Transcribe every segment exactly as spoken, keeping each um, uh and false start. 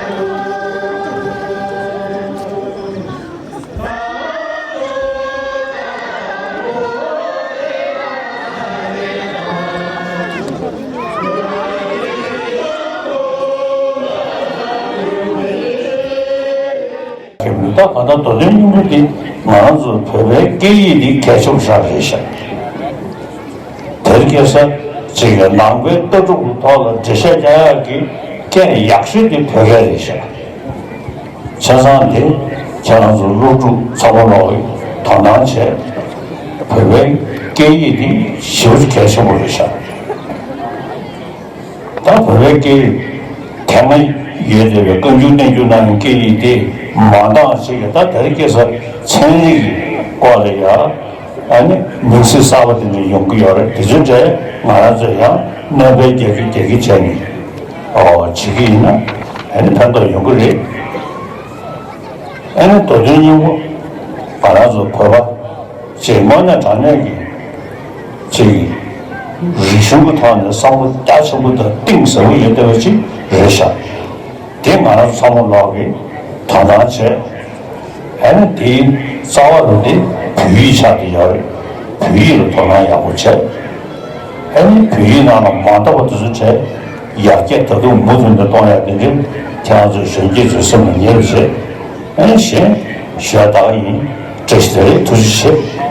ད་ག་ད་དོ་དོན་སྙིང་པོ་དེ་ང་རང་ཚོ་བོད་པའི་སྐད་ཡིག་འདི་གལ་ཆེན་པོ་ཞིག་རེད་ཤག་དེར་སྐྱེས་ས་ཅིག་ལ་ནང་པའི་ལྟ་གྲུབ་ཀྱི་ཐོག་ལ་འགྲེལ་བཤད་རྒྱག་ཡག་གི་སྐད་ཡག་ཤོས་དེ་བོད་སྐད་རེད་ཤག་བྱས་ཙང་དེ་ཁྱེད་རང་ཚོ་སློབ་ཕྲུག་ཚང་མ་ལོག་གིས་དོ་སྣང་བྱས། བོད་པའི་སྐད་ཡིག་འདི་ཞེ་པོ་གལ་ཆེན་པོ་རེད་ཤག་ད་བོད་པའི་སྐད་ཡིག་དེ་སྔ་ཡོད་བསྡད་པའི་བཀའ་འགྱུར་བསྟན་འགྱུར་ནང་གི་སྐད་ཡིག་དེ་མ་འདང་ཞིག་གིས་ད་དེར་སྐྱེས་ས་ཚན་རིག་གི་སྐོར་ལ་ཡ་ཨ་ནི་དམིགས་བསལ་གསར་པ་དེ་འདྲ་ཡོང་གི་ཡོད་རེད། དེ་ཚོའི་གྲས་ང་རང་ཚོས་ཡང་སྣོན་པ་རྒྱག་གི་རྒྱག་གི་བྱས་ནས་ཨོ་བྱེད་ཀྱི་ཡིན་ན་ཨ་ནི་ཕན་ཐོགས་ཡོང་གི་རེད། ཨ་ནི་དོ་དོན་སྙིང་པོ་ང་རང་ཚོ་བོད་པ་ཅེས་དངོས་གནས་དྲང་གནས་ཀྱི་ཅིག་རིག་གཞུང་གི་ཐོག་ནས་བསམ་བློ་རྒྱ་ཆེན་པོ་དང་གཏིང་ཟབ་པོ་ཡོད་བསྡད་པ་ཅིག་རེད་ཤག་དེ་ང་རང་ཚོ་ཚང་མ་ལོག་གིས་དོ་སྣང་བྱས། ཨ་ནི་དེའི་རྩ་བ་རུ་དེ་བོད་ཡིག་ཆགས་བསྡད་ཡོད་རེད། བོད་ཡིག་ལ་དོ་སྣང་ཡག་པོ་བྱས། ཨ་ནི་བོད་ཡིག་ནང་ལ་མ་འདང་བ་དེ་ཚོ་བྱས། ཡར་རྒྱས་ད་དུང་མུ་མཐུད་དུ་གཏོང་ཡག་དེ་འདྲའི་ཁྱེད་རང་ཚོས་གཞོན་སྐྱེས་ཚོའི་སེམས་ལ་ངེས་པ་བྱས། ཨ་ནི་གཞན་ཞུ་ཡག་ད་ག་ཡིན། བཀྲ་ཤིས་བདེ་ལེགས། ཐུགས་རྗེ་ཆེ།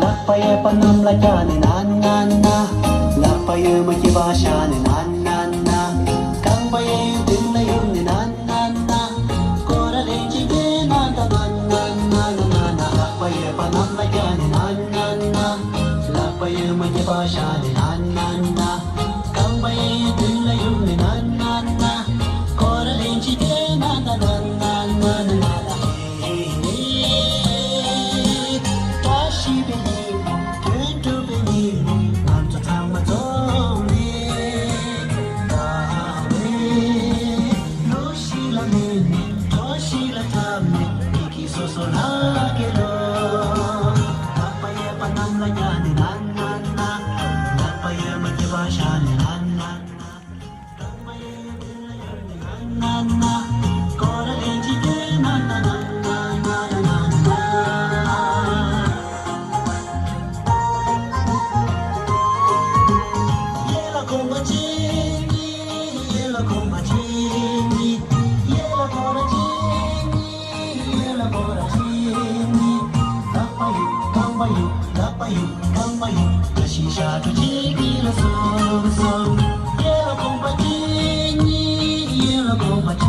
ལག་པ་གཡས་པ་གནམ་ལ་བཀྱག་ནས་ན་ན་ན། ལག་པ་གཡོན་མ་སྐེད་པ་བཞག་ནས་ན་ན་ན། རྐང་པ་གཡས་གཡོན་མདུན་ལ་གཡུག་ནས་ན་ན་ན། སྐོར་ར་ལན་གཅིག་བཏོན་ན་ད་ན་ན་ན་ན་ན་ན། ལག་པ་གཡས་པ་གནམ་ལ་བཀྱག་ནས་ན་ན་ན། ལག་པ་གཡོན་མ་སྐེད་པ་བཞག་ནས་ན་ན་ན། རྐང་པ་གཡས་གཡོན་མདུན་ལ་གཡུག་ནས་ན་ན་ན། སྐོར་ར་ལན་གཅིག་བཏོན་ན་ད་ན་ན་ན་ན་ན། བཀྲ་ཤིས་པའི་ཉིན། དོན་གྲུབ་པའི་ཉིན། ང་ཚོ་ཚང་མ་འཛོམས་ནས། ད་བས་ལོ་ཞིག་ལ་སྨིན་ནས། གྲོ་ཞིག་ལ་བཏབ་ནས། སྐྱིད་སྐྱིད་སོ་སོ་ལ་སྐྱེལ་ལོ། ལག་པ་གཡས་པ་གནམ་ལ་བཀྱག་ནས་ན་ན་ན། ལག་པ་གཡོན་མ་སྐེད་པ་བཞག་ནས་ན་ན་ན། རྐང་པ་གཡུག་རྐང་པ་གཡུག་རྐང་པ་གཡུག་བཀྲ་ཤིས་ཞབས་བྲོ་གཅིག་གིས་ལ་གསུམ་གསུམ། གཡས་ལ་གོམ་པ་གཅིག་གཉིས། གཡོན་ལ་གོམ་པ་